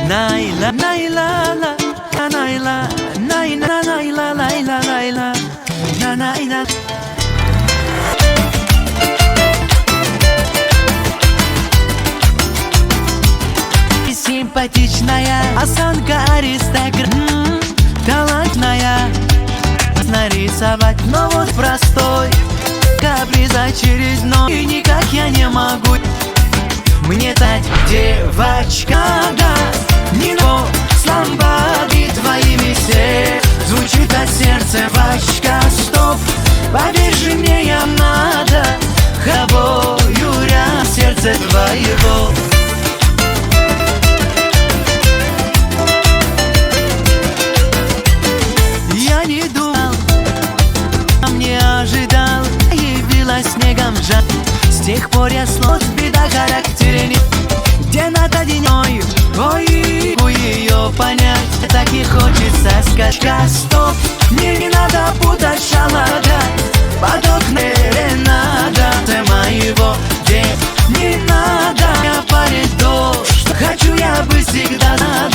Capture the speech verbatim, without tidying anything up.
Найла, найла, ла, найла, найна, найла, лайла, лайла, на, найна. Симпатичная, осанка аристократная, м, талантливая, нарисовать, но вот простой. Каприза через но, и никак я не могу. Мне стать девочка, да, не на сломбади твоими се-, звучит от сердца девочка, стоп. Поверь же мне, я надо, кого юря сердца твоего. Я не думал, не ожидал, явилась снегом жар. С тех пор я слот беда характерни. День ото дня, ой, могу её понять. Так и хочется скачка, стоп. Не, не надо путать шалада. Подохнуть надо, ты моего де-, не надо, я парень дождь. Хочу я быть всегда надо.